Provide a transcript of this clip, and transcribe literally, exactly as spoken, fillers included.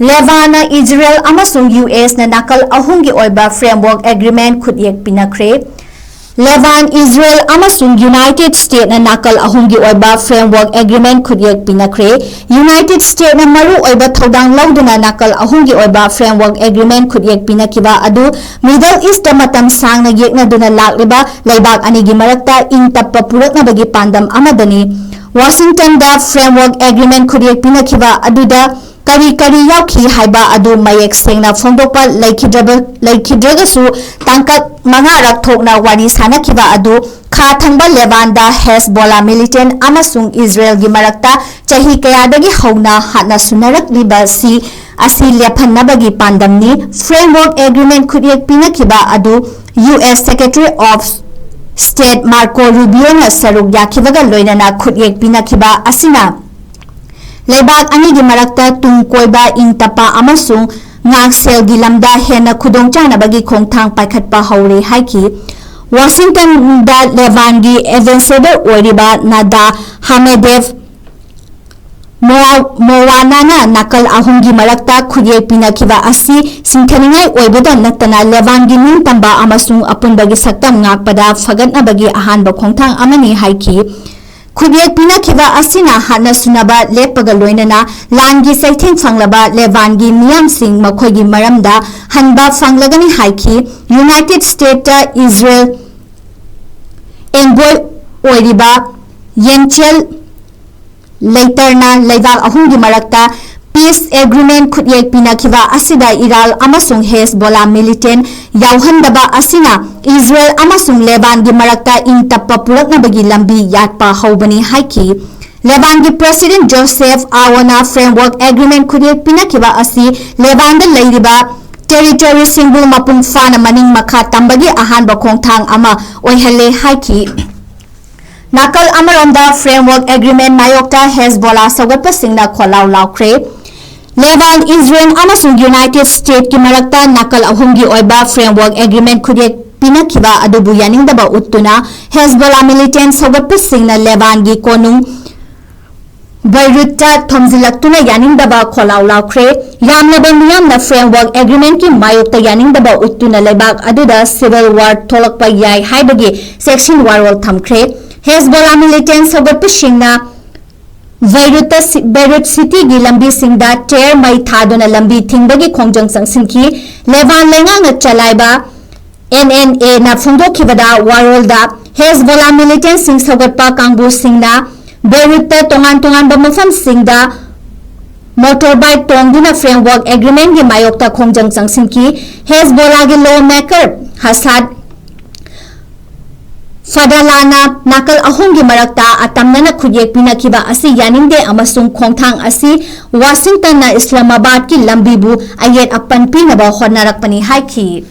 ꯂꯦꯕꯥꯟꯅ Israel ꯑꯃꯁꯨꯡ U ꯑꯦꯁꯅ ꯅꯥꯀꯜ ꯑꯍꯨꯝꯒꯤ ꯑꯣꯏꯕ Framework Agreement ꯈꯨꯠꯌꯦꯛ ꯄꯤꯅꯈ꯭ꯔꯦ꯫ ꯂꯦꯕꯥꯟ, ꯏꯖꯔꯦꯜ ꯑꯃꯁꯨꯡ ꯌꯨꯅꯥꯏꯇꯦꯗ ꯁ꯭ꯇꯦꯠꯅ ꯅꯥꯀꯜ ꯑꯍꯨꯝꯒꯤ ꯑꯣꯏꯕ Framework Agreement ꯈꯨꯠꯌꯦꯛ ꯄꯤꯅꯈ꯭ꯔꯦ꯫ ꯌꯨꯅꯥꯏꯇꯦꯗ ꯁ꯭ꯇꯦꯠꯅ ꯃꯔꯨ ꯑꯣꯏꯕ ꯊꯧꯗꯥꯡ ꯂꯧꯗꯨꯅ ꯅꯥꯀꯜ ꯑꯍꯨꯝꯒꯤ ꯑꯣꯏꯕ Framework Agreement ꯈꯨꯠꯌꯦꯛ ꯄꯤꯅꯈꯤꯕ ꯑꯗꯨ Middle East ꯃꯇꯝ ꯁꯥꯡꯅ ꯌꯦꯛꯅꯗꯨꯅ ꯂꯥꯛꯂꯤꯕ ꯂꯩꯕꯥꯛ ꯑꯅꯤꯒꯤ ꯃꯔꯛꯇ ꯏꯪ ꯇꯞꯄ ꯄꯨꯔꯛꯅꯕꯒꯤ ꯄꯥꯟꯗꯝ ꯑꯃꯗꯅꯤ꯫ ꯋꯥꯁꯤꯡꯇꯟꯗ Framework Agreement ꯈꯨꯠꯌꯦꯛ ꯄꯤꯅꯈꯤꯕ ꯑꯗꯨꯗ ꯀꯔꯤ ꯀꯔꯤ ꯌꯥꯎꯈꯤ ꯍꯥꯏꯕ ꯑꯗꯨ ꯃꯌꯦꯛ ꯁꯦꯡꯅ ꯐꯣꯡꯗꯣꯛꯄ ꯂꯩꯈꯤꯗ꯭ꯔꯕ-, ꯂꯩꯈꯤꯗ꯭ꯔꯒꯁꯨ, ꯇꯥꯡꯀꯛ ꯃꯉꯥꯔꯛ ꯊꯣꯛꯅ ꯋꯥꯔꯤ ꯁꯥꯅꯈꯤꯕ ꯑꯗꯨ ꯈꯥ ꯊꯪꯕ ꯂꯦꯕꯥꯟꯗ ꯍꯦꯖꯕꯣꯂꯥ ꯃꯤꯂꯤꯇꯦꯟ ꯑꯃꯁꯨꯡ ꯏꯖꯔꯦꯜꯒꯤ ꯃꯔꯛꯇ ꯆꯍꯤ ꯀꯌꯥꯗꯒꯤ ꯍꯧꯅ ꯍꯥꯠꯅ ꯁꯨꯅꯔꯛꯂꯤꯕꯁꯤ ꯑꯁꯤ ꯂꯦꯞꯍꯟꯅꯕꯒꯤ ꯄꯥꯟꯗꯝꯅꯤ꯫ Framework Agreement ꯈꯨꯠꯌꯦꯛ ꯄꯤꯅꯈꯤꯕ ꯑꯗꯨ U S Secretary of State Marco Rubioꯅ ꯁꯔꯨꯛ ꯌꯥꯈꯤꯕꯒ ꯂꯣꯏꯅꯅ ꯈꯨꯠꯌꯦꯛ ꯄꯤꯅꯈꯤꯕ ꯑꯁꯤꯅ ꯂꯩꯕꯥꯛ ꯑꯅꯤꯒꯤ ꯃꯔꯛꯇ ꯇꯨꯡ ꯀꯣꯏꯕ, ꯏꯪ ꯇꯞꯄ ꯑꯃꯁꯨꯡ ꯉꯥꯛꯁꯦꯜꯒꯤ ꯂꯝꯗ ꯍꯦꯟꯅ ꯈꯨꯗꯣꯡꯆꯥꯅꯕꯒꯤ ꯈꯣꯡꯊꯥꯡ ꯄꯥꯏꯈꯠꯄ ꯍꯧꯔꯦ ꯍꯥꯏꯈꯤ꯫ ꯋꯥꯁꯤꯡꯇꯟꯗ ꯂꯦꯕꯥꯟꯒꯤ ambassador ꯑꯣꯏꯔꯤꯕ ꯅꯥꯗꯥ ꯍꯥꯃꯦꯗꯦꯚ ꯃꯣ-, ꯃꯣꯋꯥꯅꯥꯅ ꯅꯥꯀꯜ ꯑꯍꯨꯝꯒꯤ ꯃꯔꯛꯇ ꯈꯨꯠꯌꯦꯛ ꯄꯤꯅꯈꯤꯕ ꯑꯁꯤ ꯁꯤꯡꯊꯥꯅꯤꯡꯉꯥꯏ ꯑꯣꯏꯕꯇ ꯅꯠꯇꯅ ꯂꯦꯕꯥꯟꯒꯤ ꯅꯤꯡꯇꯝꯕ ꯑꯃꯁꯨꯡ ꯑꯄꯨꯟꯕꯒꯤ ꯁꯛꯇꯝ ꯉꯥꯛꯄꯗ ꯐꯒꯠꯅꯕꯒꯤ ꯑꯍꯥꯟꯕ ꯈꯣꯡꯊꯥꯡ ꯑꯃꯅꯤ ꯍꯥꯏꯈꯤ꯫ ꯈꯨꯠꯌꯦꯛ ꯄꯤꯅꯈꯤꯕ ꯑꯁꯤꯅ ꯍꯥꯠꯅ ꯁꯨꯅꯕ ꯂꯦꯞꯄꯒ ꯂꯣꯏꯅꯅ ꯂꯥꯟꯒꯤ ꯆꯩꯊꯦꯡ ꯐꯪꯂꯕ ꯂꯦꯕꯥꯟꯒꯤ ꯃꯤꯌꯥꯝꯁꯤꯡ ꯃꯈꯣꯏꯒꯤ ꯃꯔꯝꯗ ꯍꯟꯕ ꯐꯪꯂꯒꯅꯤ ꯍꯥꯏꯈꯤ꯫ ꯌꯨꯅꯥꯏꯇꯦꯗ ꯁ꯭ꯇꯦꯠꯇ ꯏꯖꯔꯦꯜ envoy ꯑꯣꯏꯔꯤꯕ ꯌꯦꯟꯆꯦꯜ ꯂꯩꯇꯔꯅ ꯂꯩꯕꯥꯛ ꯑꯍꯨꯝꯒꯤ ꯃꯔꯛꯇ peace agreement ꯈꯨꯠꯌꯦꯛ ꯄꯤꯅꯈꯤꯕ ꯑꯁꯤꯗ ꯏꯔꯥꯜ ꯑꯃꯁꯨꯡ ꯍꯦꯖꯕꯣꯂꯥ ꯃꯤꯂꯤꯇꯦꯟ ꯌꯥꯎꯍꯟꯗꯕ ꯑꯁꯤꯅ ꯏꯖꯔꯦꯜ ꯑꯃꯁꯨꯡ ꯂꯦꯕꯥꯟꯒꯤ ꯃꯔꯛꯇ ꯏꯪ ꯇꯞꯄ ꯄꯨꯔꯛꯅꯕꯒꯤ ꯂꯝꯕꯤ ꯌꯥꯠꯄ ꯍꯧꯕꯅꯤ ꯍꯥꯏꯈꯤ꯫ ꯂꯦꯕꯥꯟꯒꯤ President Joseph Aounꯅ Framework Agreement ꯈꯨꯠꯌꯦꯛ ꯄꯤꯅꯈꯤꯕ ꯑꯁꯤ ꯂꯦꯕꯥꯟꯗ ꯂꯩꯔꯤꯕ territoryꯁꯤꯡꯕꯨ ꯃꯄꯨꯡ ꯐꯥꯅ ꯃꯅꯤꯡ ꯃꯈꯥ ꯇꯝꯕꯒꯤ ꯑꯍꯥꯟꯕ ꯈꯣꯡꯊꯥꯡ ꯑꯃ ꯑꯣꯏꯍꯜꯂꯦ ꯍꯥꯏꯈꯤ꯫ ꯅꯥꯀꯜ ꯑꯃꯔꯣꯝꯗ Framework Agreement ꯃꯥꯌꯣꯛꯇ ꯍꯦꯖꯕꯣꯂꯥ ꯁꯧꯒꯠꯄꯁꯤꯡꯅ ꯈꯣꯜꯂꯥꯎ ꯂꯥꯎꯈ꯭ꯔꯦ꯫ ꯂꯦꯕꯥꯟ, ꯏꯖꯔꯦꯜ ꯑꯃꯁꯨꯡ ꯌꯨꯅꯥꯏꯇꯦꯗ ꯁ꯭ꯇꯦꯠꯀꯤ ꯃꯔꯛꯇ ꯅꯥꯀꯜ ꯑꯍꯨꯝꯒꯤ ꯑꯣꯏꯕ Framework Agreement ꯈꯨꯠꯌꯦꯛ ꯄꯤꯅꯈꯤꯕ ꯑꯗꯨꯕꯨ ꯌꯥꯅꯤꯡꯗꯕ ꯎꯠꯇꯨꯅ ꯍꯦꯖꯕꯣꯂꯥ ꯃꯤꯂꯤꯇꯦꯟ ꯁꯧꯒꯠꯄꯁꯤꯡꯅ ꯂꯦꯕꯥꯟꯒꯤ ꯀꯣꯅꯨꯡ ꯕꯩꯔꯨꯠꯇ ꯊꯣꯝꯖꯤꯜꯂꯛꯇꯨꯅ ꯌꯥꯅꯤꯡꯗꯕ ꯈꯣꯜꯂꯥꯎ ꯂꯥꯎꯈ꯭ꯔꯦ꯫ ꯌꯥꯝꯂꯕ ꯃꯤꯌꯥꯝꯅ Framework Agreementꯀꯤ ꯃꯥꯌꯣꯛꯇ ꯌꯥꯅꯤꯡꯗꯕ ꯎꯠꯇꯨꯅ ꯂꯩꯕꯥꯛ ꯑꯗꯨꯗ civil war ꯊꯣꯛꯂꯛꯄ ꯌꯥꯏ ꯍꯥꯏꯕꯒꯤ ꯆꯦꯛꯁꯤꯟ ꯋꯥꯔꯣꯜ ꯊꯝꯈ꯭ꯔꯦ꯫ ꯍꯦꯖꯕꯣꯂꯥ militant ꯁꯧꯒꯠꯄꯁꯤꯡꯅ ꯕꯩꯔꯨꯠꯇ ꯁꯤ-, ꯕꯩꯔꯨꯠ cityꯒꯤ ꯂꯝꯕꯤꯁꯤꯡꯗ tear ꯃꯩ ꯊꯥꯗꯨꯅ ꯂꯝꯕꯤ ꯊꯤꯡꯕꯒꯤ ꯈꯣꯡꯖꯪ ꯆꯪꯁꯤꯟꯈꯤ꯫ ꯂꯦꯕꯥꯟ ꯂꯩꯉꯥꯛꯅ ꯆꯂꯥꯏꯕ NNAꯅ ꯐꯣꯡꯗꯣꯛꯈꯤꯕꯗ ꯋꯥꯔꯣꯜꯗ, ꯍꯦꯖꯕꯣꯂꯥ militantꯁꯤꯡ ꯁꯧꯒꯠꯄ ꯀꯥꯡꯕꯨꯁꯤꯡꯅ ꯕꯩꯔꯨꯠꯇ ꯇꯣꯉꯥꯟ ꯇꯣꯉꯥꯟꯕ ꯃꯐꯝꯁꯤꯡꯗ motorbike ꯇꯣꯡꯗꯨꯅ Framework Agreementꯀꯤ ꯃꯥꯌꯣꯛꯇ ꯈꯣꯡꯖꯪ ꯆꯪꯁꯤꯟꯈꯤ꯫ ꯍꯦꯖꯕꯣꯂꯥꯒꯤ lawmaker ꯍꯁꯥꯗ ꯐꯗꯥꯂꯥꯅ ꯅꯥꯀꯜ ꯑꯍꯨꯝꯒꯤ ꯃꯔꯛꯇ ꯑꯇꯝꯅꯅ ꯈꯨꯠꯌꯦꯛ ꯄꯤꯅꯈꯤꯕ ꯑꯁꯤ ꯌꯥꯅꯤꯡꯗꯦ ꯑꯃꯁꯨꯡ ꯈꯣꯡꯊꯥꯡ ꯑꯁꯤ ꯋꯥꯁꯤꯡꯇꯟꯅ ꯏꯁꯂꯥꯃꯥꯕꯥꯗꯀꯤ ꯂꯝꯕꯤꯕꯨ ꯑꯌꯦꯠ ꯑꯄꯟ ꯄꯤꯅꯕ ꯍꯣꯠꯅꯔꯛꯄꯅꯤ ꯍꯥꯏꯈꯤ꯫